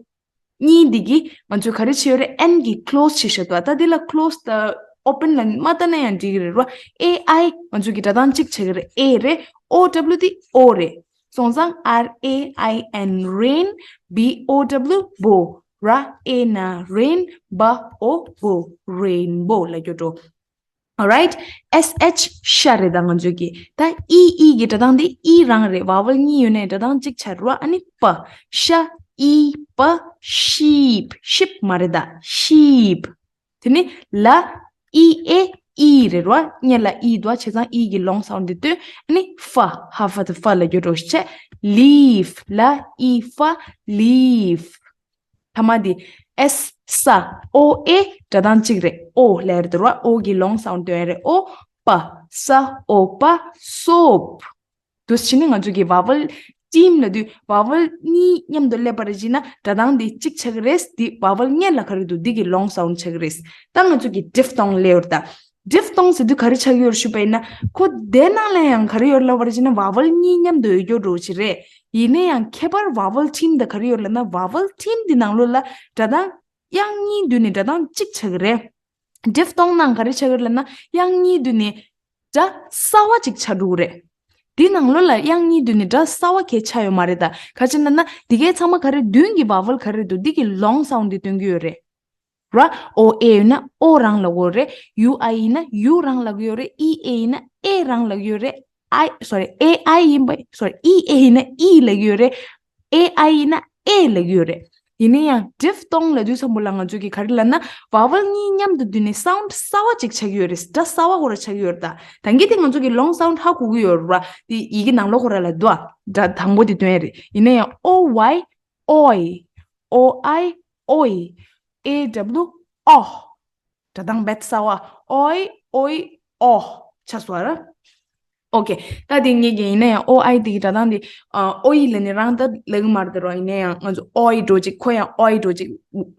གཉིས་འདི་གི་ང་ཚོས་ག་རེ་བྱེད་ཡོད་རེད། ཨེན་གི་close བྱེད་བཞག་འདུག་ད་འདི་ལ་close དང་open ལ་མ་བལྟས་ན་ཡང་འགྲིག་གི་རེད་ར། ཨེ་ཨའི་ང་ཚོ་གི་སྒྲ་གདངས་གཅིག་བྱེད་ཀྱི་རེད། ཨེ་རེད། ཨོ་ཌབ་ལུ་དེ་ཨོ་རེད། སོང་ཙང་R A I N rain། B O W bow། ར་ཨེ་ན་rain། བ་ཨོ་བོ། rainbow ལབ་རྒྱུ་འགྲོ། alright། S H ཤ་རེད་ད་ང་ཚོ་གི། ད་ཨི་ཨི་གི་སྒྲ་གདངས་དེ་ཨི་རང་རེད། vowel གཉིས་ཡོད་ནའི་སྒྲ་གདངས་གཅིག་ཆགས་རེད་ར། ཨ་ནི་པ། ཤ་ཨི་པ། sheep། sheep མ་རེད་ད། sheep། དེ་ནི་ལ། ཨི་ཨེ་ཨི་རེད་རོ། སྔོན་ལ་ཨི་འདུག་བ། བྱས་ཙང་ཨི་གི་long sound དེ་བཏོན། ཨ་ནི་ཧྥ། ཧ་ཧྥ་དེ་ཧྥ་ལབ་རྒྱུ་འགྲོ་ཤི་ཆེ། ལིབ། ལ་ཨི་ཧྥ། ལིབ། ཐ་མ་དེ་ཨེས། ས། ཨོ་ཨེ་སྒྲ་གདངས་གཅིག་རེད། ཨོ་ལབ་རེད་རོ། ཨོ་གི་long sound བཏོན་ཡ་རེད། ཨོ། པ། ས་ཨོ་པ། སོབ། འདུག་སེ་བྱས་ནས་ང་ཚོ་གི་vowel སྟེང་ལ་དུས་vowel གཉིས་མཉམ་དུ་སླེབས་པ་རེད་བྱས་ན་སྒྲ་གདངས་དེ་གཅིག་ཆགས་ཀྱི་རེད། དེ་vowel སྔོན་ལ་ག་རེ་འདུག་འདི་གི་long sound ཆགས་ཀྱི་རེད། ད་ང་ཚོ་གི་diphthong སླེབས་ཡོད་རེད་ད། diphthong ཟེར་དུས་ག་རེ་ཆགས་ཀྱི་ཡོད་རེད་ཞུས་པ་ཡིན་ན། ཁོ་དེ་ནང་ལ་ཡང་ག་རེ་ཡོད་ལབ་པ་རེད་བྱས་ན་vowel གཉིས་མཉམ་དུ་ཡོད་རྒྱུ་འདྲ་བོ་ཅིག་རེད། ཡིན་ན་ཡང་ཁྱད་པར་vowel སྟེང་དང་ག་རེ་ཡོད་ལབ་ན་vowel སྟེང་འདི་ནང་ལོགས་ལ་སྒྲ་གདངས་དབྱངས་གཉིས་འདུས་ནས་སྒྲ་གདངས་གཅིག་ཆགས་ཀྱི་རེད། diphthong ནང་ག་རེ་ཆགས་ཀྱི་རེད་ལབ་ན་དབྱངས་གཉིས་འདུས་ནས་སྒྲ་གསར་བ་ཅིག་ཆགས་འགྲོ་གི་རེད། དེ་ནང་ལོགས་ལ་དབྱངས་གཉིས་འདུས་ནས་སྒྲ་གསར་བ་གས་ཆགས་ཡོད་མ་རེད་ད། ག་ཅི་ན་ན་དེ་གའི་ཚང་མ་ག་རེ་མདུན་གྱི་vowel ག་རེ་འདུག་འདི་གི་long sound དེ་སྟོན་གྱི་ཡོད་རེད། ར། ཨོ་ཨེ་ཡོད་ན་ཨོ་རང་ལབ་ཀྱི་ཡོད་རེད། ཡུ་ཨའི་ཡིན་ན་ཡུ་རང་ལབ་ཀྱི་ཡོད་རེད། ཨི་ཨེ་ཡིན་ན་ཨེ་རང་ལབ་ཀྱི་ཡོད་རེད། ཨའི། སོ་རི། ཨེ་ཨའི་ཡིན་པ། སོ་རི། ཨི་ཨེ་ཡིན་ན་ཨི་ལབ་ཀྱི་ཡོད་རེད། ཨེ་ཨའི་ཡིན་ན་ཨེ་ལབ་ཀྱི་ཡོད་རེད། ཡིན་ན་ཡང་diphthong ལབ་དུས་ཙམ་པོ་ལ་ང་ཚོ་གི་ག་རེ་ལབ་ན་vowel གཉིས་མཉམ་དུ་འདུས་ནས་sound གསར་བ་ཅིག་ཆགས་ཀྱི་ཡོད་རེད། སྒྲ་གསར་བ་ཁོ་རང་ཆགས་ཀྱི་ཡོད་རེད་ད། ད་གིན་དེ་ང་ཚོ་གི་long sound ཧ་གོ་གི་ཡོད་རེད་བ། དེ་ཡི་གེ་ནང་ལོགས་ཁོ་རང་ལ་འདུག་ཨ། སྒྲ་དང་པོ་དེ་སྟོན་ཡ་རེད། ཡིན་ན་ཡང་ཨོ་ཝའི་ཨོའི། ཨོ་ཨའི་ཨོའི། ཨེ་ཌབ་ལུ་ཨོ། སྒྲ་གདངས་རྦད་གསར་བ། ཨོའི་ཨོའི་ཨོ། ཆགས་སོང་ར། ཨོ་ཁེ། ད་དེ་ངེད་ཀྱི་ཡིན་ན་ཡང་ཨོ་ཨའི་དེ་གི་སྒྲ་གདངས་དེ་ཨོ་ཨི་ལབ་ནས་རང་ད་ལབ་གི་མ་རེད་དེ་རོ། ཡིན་ན་ཡང་ང་ཚོ་ཨོའི་འགྲོ་ཅིག་ཁོ་ཡང་ཨོའི་འགྲོ་ཅིག་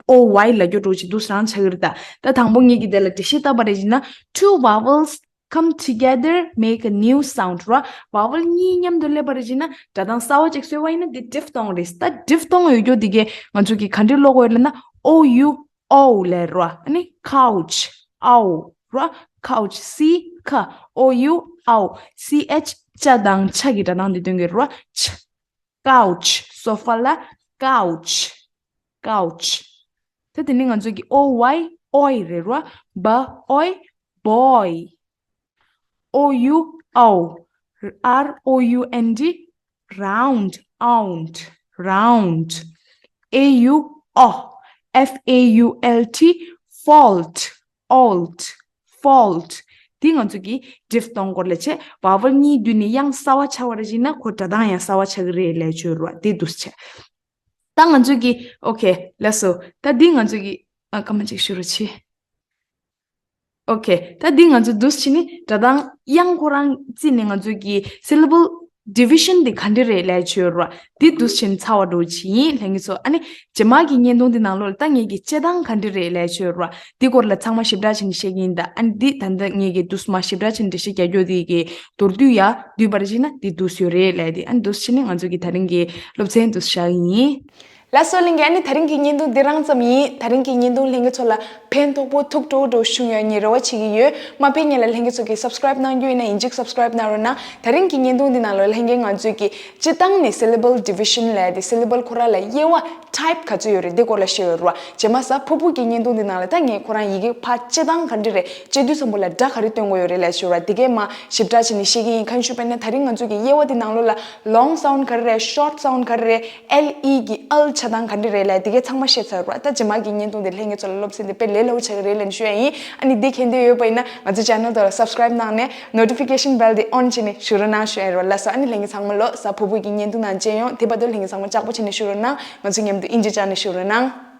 ཨོ་ཝའི་ལབ་རྒྱུ་འགྲོ་ཅིག་འདུག་སེ་རང་ཆགས་ཀྱི་རེད་ད། ད་དང་པོ་ངེད་ཀྱི་དེ་ལ་འགྲེལ་བཤད་བཏབ་པ་རེད་བྱས་ན། Two vowels come together make a new sound ར། vowel གཉིས་མཉམ་དུ་སླེབས་པ་རེད་བྱས་ན་སྒྲ་གདངས་གསར་བ་ཅིག་བཟོས་པ་ཡིན་ན་དེ་diphthong རེད། ད་diphthong ཡོད་རྒྱུ་དེ་གས་ང་ཚོ་གི་ག་འདྲས་ཀློག་དགོས་ལབ་ན་ཨོ་ཡུ་ཨོ་ལབ་ར། ཨ་ནི་couch ཨའོ་ར། couch C K O U ཨའོ། C H ཅ་དང་ཆ་གི་སྒྲ་གདངས་དེ་སྟོན་གྱི་ར། ཆ། couch སོ་ཕ་ལ་couch། couch། ད་དེ་ནི་ང་ཚོ་གི་ཨོ་ཝའི་ཨོའི་རེད་ར། བ་ཨོའི་boy། O U ཨའོ། R O U N D round aunt round། A U ཨོ། F A U L T fault alt fault། འདི་ང་ཚོ་གི་diphthong སྐོར་ལ་བྱས། vowel གཉིས་འདུས་ནས་དབྱངས་གསར་བ་ཆགས་པ་རེད་བྱས་ན་ཁོ་སྒྲ་གདངས་ཡང་གསར་བ་ཆགས་ཀྱི་རེད་ལབ་བརྗོད་ར། འདི་འདུག་སེ་བྱས། ད་ང་ཚོ་གི་ཨོ་ཁེ་ལགས་སོ། ད་འདི་ང་ཚོ་གི་ཨ་སྐར་མ་གཅིག་ཞུ་རོགས་བྱེད། ཨོ་ཁེ། ད་འདི་ང་ཚོ་འདུག་སེ་བྱས་ནས་སྒྲ་གདངས་དབྱངས་ཁོ་རང་བརྩིས་ནས་ང་ཚོ་གི་syllable division འདི་ག་འདྲ་རེད་ལབ་བརྗོད་ར། འདི་འདུག་སེ་བྱས་ནས་ཚར་བ་འགྲོ་བྱེད་ཡིན་ལྷན་རྒྱས་ཚོ། ཨ་ནི་རྗེས་མ་གི་བརྙན་ཐུང་འདི་ནང་ལོགས་ལ་ད་ངེད་ཀྱི་བཅད་སྟངས་ག་འདྲ་རེད་ལབ་བརྗོད་ར། འདི་སྐོར་ལ་ཚང་མ་ཞིབ་ཕྲ་བྱས་ནས་བཤད་ཀྱི་ཡིན་ད། ཨ་ནི་འདི་ད་ལྟ་ངེད་ཀྱི་འདུག་སེ་མ་ཞིབ་ཕྲ་བྱས་ནས་འགྲེལ་བཤད་རྒྱག་རྒྱུ་འདི་གི་མདོར་བསྡུས་ཡ་བསྡུས་པར་བྱས་ན་འདི་འདུག་སེ་ཡོད་རེད་ལབ་དེ། ཨ་ནི་འདུག་སེ་བྱས་ནས་ང་ཚོ་གི་ད་རིང་གི་སློབ་ཚན་འདུག་སེ་བཞག་གི་ཡིན། ལགས་སོ་ལྷན་རྒྱས། ཨ་ནི་ད་རིང་གི་བརྙན་ཐུང་འདི་རང་ཙམ་ཡིན། ད་རིང་གི་བརྙན་ཐུང་ལྷན་རྒྱས་ཚོ་ལ་ཕན་ཐོགས་པོ་ཐུགས་སྤྲོ་བོ་བྱུང་ཡོད་ངས་རེ་བ་བྱེད་ཀྱི་ཡོད། མ་ཕན་ཉེ་ལ་ལྷན་རྒྱས་ཚོ་གིས་subscribe གནང་རྒྱུ་ཡིན་ན་ཡིན་གཅིག་subscribe གནང་རོགས་གནང་། ད་རིང་གི་བརྙན་ཐུང་འདི་ནང་ལ་ལྷན་རྒྱས་ང་ཚོས་ཀྱི་སྤྱིར་བཏང་ནས་syllable division ལབ་དེ་syllable ཁོ་རང་ལ་དབྱེ་བ་type ག་ཚོད་ཡོད་རེད་འདི་སྐོར་ལ་བཤད་ཡོད་རེད་བ། རྗེས་མ་གཟའ་ཕུར་བུ་གི་བརྙན་ཐུང་འདི་ནང་ལ་ད་ངས་ཁོ་རང་ཡི་གེ་ཕར་སྤྱིར་བཏང་ག་འདྲ་རེད། བྱེད་དུས་ཙམ་པོ་ལ་སྒྲ་ག་རེ་སྟོན་དགོས་ཡོད་རེད་ལབ་ཞུ་བ་དེ་གས་མ་ཞིབ་ཕྲ་བྱས་ནས་ཤེས་ཀྱི་ཡིན། གང་ཞུས་པ་ཡིན་ན་ད་རིང་ང་ཚོ་གི་དབྱེ་བ་དེ་ནང་ལོགས་ལ་long sound ག་རེ་རེད། short sound ག་རེ་རེད། ཨེལ་ཨི་གི་ཨལ་ཆ་སྟངས་ག་འདྲ་རེད་ལབ་དེ་གས་ཚང་མ་བཤད་ཚར་བ། ད་རྗེས་མ་གི་བརྙན་ཐུང་དེ་ལྷན་རྒྱས་ཚོ་ལ་སློབ་ཚན་དེ་དཔེ་ལས་སླ་བོ་ཆགས་ཀྱི་རེད་ལབ་ནས་ཞུ་ཡ་ཡིན། ཨ་ནི་འདི་མཁྱེན་འདོད་ཡོད་པ་ཡིན་ན་ང་ཚོ་channel དེ་ལ་subscribe གནང་ནས་notification bell དེ་on བྱས་ནས་བཞུགས་རོགས་གནང་ཞུ་ཡ་ཡིན་རོགས། ལགས་སོ། ཨ་ནི་ལྷན་རྒྱས་ཚང་མ་ལོ་གཟའ་ཕུར་བུ་གི་བརྙན་ཐུང་ནང་མཇལ་ཡོང་། དེ་བར་དུ་ལྷན་རྒྱས་ཚང་མ་ལྕགས་པོ་བྱས་ནས་བཞུགས་རོགས་གནང་། ང་ཚོ་མཉམ་དུ་ཨིན་ཇི་སྦྱངས་ནས་བཞུགས་རོགས་གནང་།